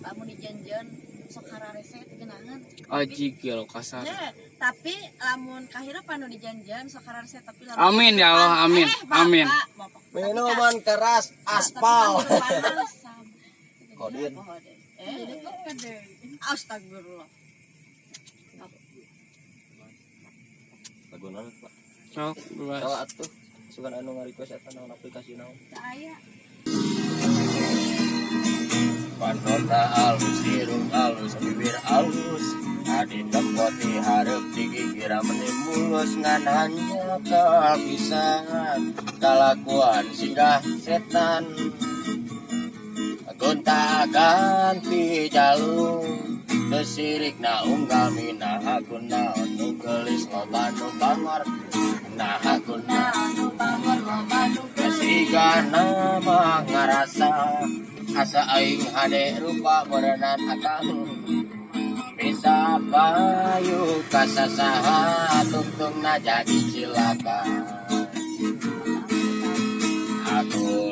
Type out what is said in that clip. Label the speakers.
Speaker 1: Lamun dijanjian sok hararese teu geunaheun.
Speaker 2: Aji gelo kasar.
Speaker 1: Nah, tapi lamun kahirupan nu dijanjian sok hararese, tapi lamun
Speaker 2: Amin ya Allah, amin.
Speaker 1: Eh, Bapak,
Speaker 2: Amin.
Speaker 1: Bapak.
Speaker 3: Minuman keras aspal. Kodin.
Speaker 1: Eh, astagfirullah.
Speaker 3: Lagu naon, Pak?
Speaker 2: Sok bebas.
Speaker 3: Salah atuh. Sugan anu nga-request eta naon, aplikasi naon?
Speaker 4: Aya.
Speaker 3: Panonna alus, irung alus, bibir alus. Adi tempo ti hareup digigir meni mulus, ngan hanjakal pisan kalakuan siga setan. Gonta ganti jalu teu sirikna unggal mina kunaon nu geulis loba nu bangor, nah kunaon
Speaker 1: Nu bangor loba nu geulis.
Speaker 3: Siga nama ngarasa asa aing hade rupa berenang akang bisa payu kasasaha tungtungna jadi cilaka.